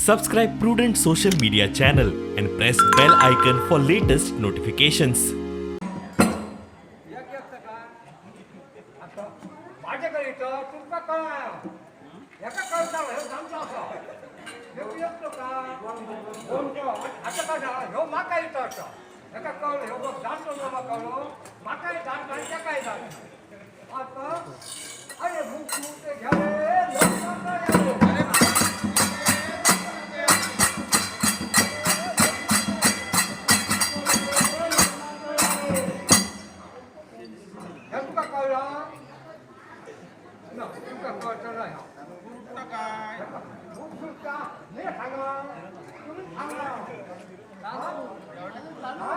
Subscribe Prudent Social Media channel and press bell icon for latest notifications. माझ्या करीत तुमकां कळना हेका कळटा ह्यो जाणटो आसा ह्यो येतलो का कोणतो आतां कळटा ह्यो म्हाका येतो आसा हेका कळ्ळो ह्यो बघ जाणटो न्हू म्हाका कळ्ळो म्हाकाय जाणटा आनी तेकाय जाणटा आतां अरे मुख मुख घ्यावे लग्नाक यावे. हें तुका कळ्ळां ना तुमकां कळटलें ह्या मुख सुटता मी सांगा तुम्ही सांगा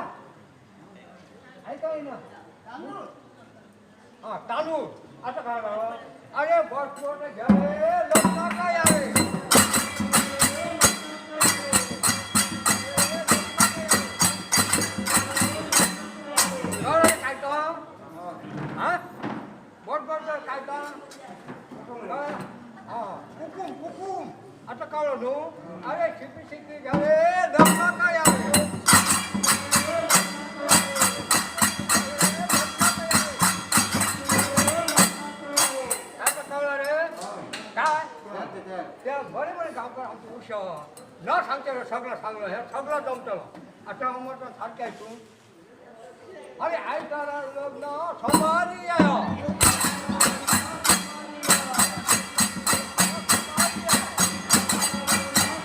ऐका ना हां तांदूळ आता काय झालं अरे बस बोट घ्यावे लग्नाक यावे कळ्ळें काय तो हां बोट बोट काय तो हां कुकूम कुकूम आता कळलं न्हू अरे शिपी शिपी घ्यावे लग्नाक यावे काय तर कळलं रे काय ते बरे बरे गांवकार आमचे उशा न सांगतलो सगळं सांगलो हे सगळं जमतलो आता अमर सारकें हितून अरे आयतारा लग्न सोमारी आयो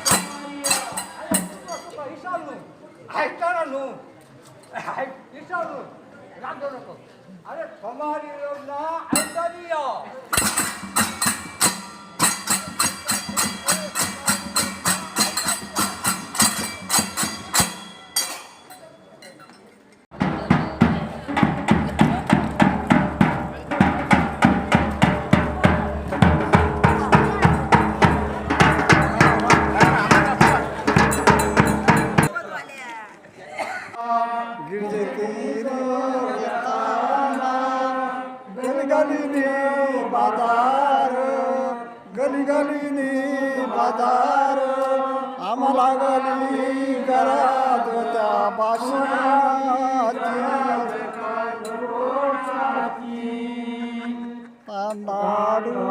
अरे तुका तुका इसाल न्हू आयतारा न्हू इसाल न्हू रागो नको अरे सोमारी लग्न आयतारी यो. गली बाजार गली गलीनी बाजार आम्हाला गली घरात त्या बासुराची तांदाडू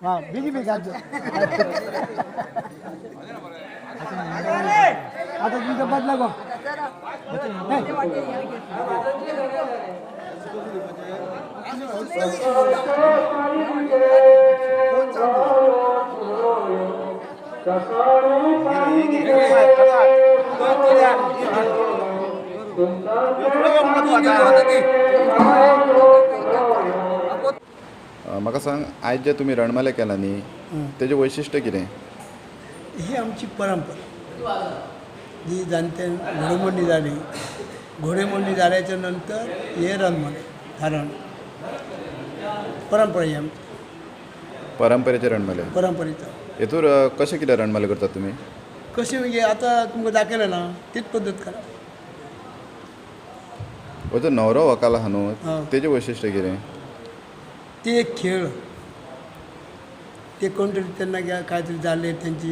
हा बिगी बिग आता तुमचा बदला गो. म्हाका सांग आयज जे तुमी रणमाले केला न्ही तेजें वैशिश्ट्य कितें? ही आमची परंपरा जी जाणते घोडेमोडणी झाली घोडेमोडणी झाल्याच्या नंतर हे रणमाले धारण परंपरा ही आमची परंपरेचे रणमाले परंपरेचं. हेतूर कशें कितें रणमाले करतात तुमी? कशी म्हणजे आता तुमकां दाखयलें ना तीच पद्दत करा. हो जो न्हवरो व्हंकल आहा न्हू हां. तेजें वैशिश्ट्य कितें? ते एक खेळ ते कोणतरी त्यांना काहीतरी झाले त्यांची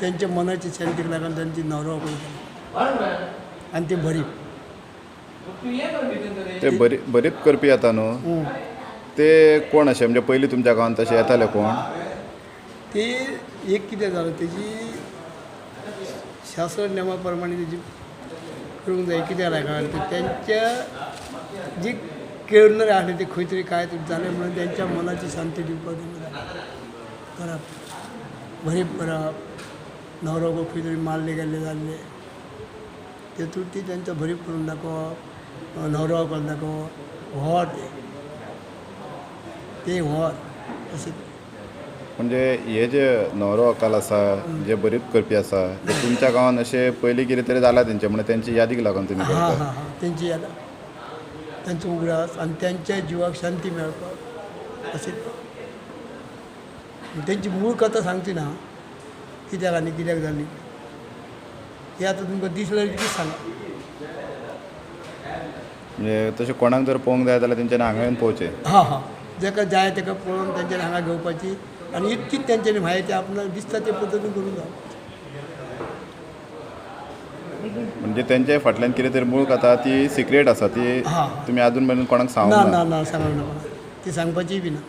त्यांच्या मनाची शांतीक लागून त्यांची नवरा करून आणि ते भरीप ते बरी बरीप करपी येता न्हू ते कोण अशें म्हणजे पयलीं तुमच्या गांवांत तशें येताले कोण? ते एक कितें जालें तेजी शास्त्र नेमाप्रमाणे तेजी करूंक जाय कित्याक लागून ते त्यांच्या जी केळणारे आसले ते खंय तरी काय तरी जालें म्हणून त्यांच्या मनाची शांती दिवपाक करप भरीप करप न्हवरो खंय तरी मारले गेल्ले जाल्ले तेतून ती त्यांचं भरीप करून दाखोवप न्हवरो करून दाखोवप हो ते. ते व्हर अशें. म्हणजे हे जे न्हवरो व्हंकल आसा, जे बरीच करपी आसा, ते तुमच्या गांवान अशें पयलीं कितें तरी जालां तेंचें, म्हणून तेंची यादीक लागून तुमी हां करता. हां हां, तेंची याद, तेंचो उगडास आनी त्यांच्या जिवाक शांती मेळपाक अशें. तेंची मूळ कथा सांगची ना, कित्याक आनी कित्याक जाली हे आतां तुमकां दिसलें की सांगा. म्हणजे तशें कोणाक जर पळोवंक जाय जाल्यार तेंच्यांनी हांगा येवन पळोवचें. हां हां, जाका जाय ताका पळोवन तेंच्यांनी हांगा घेवपाची आनी इतकीच तेंच्यांनी म्हायती आपणाक दिसता ते पद्दतीन करून जावपाची. म्हणजे तेंचे फाटल्यान कितें तरी मूळ कथा ती सिक्रेट आसा ती हां. तुमी आजून मेरेन कोणाक ना सांगूंक ना ना. ना, सांगूंक ना कोणाक, ती सांगपाची बी ना.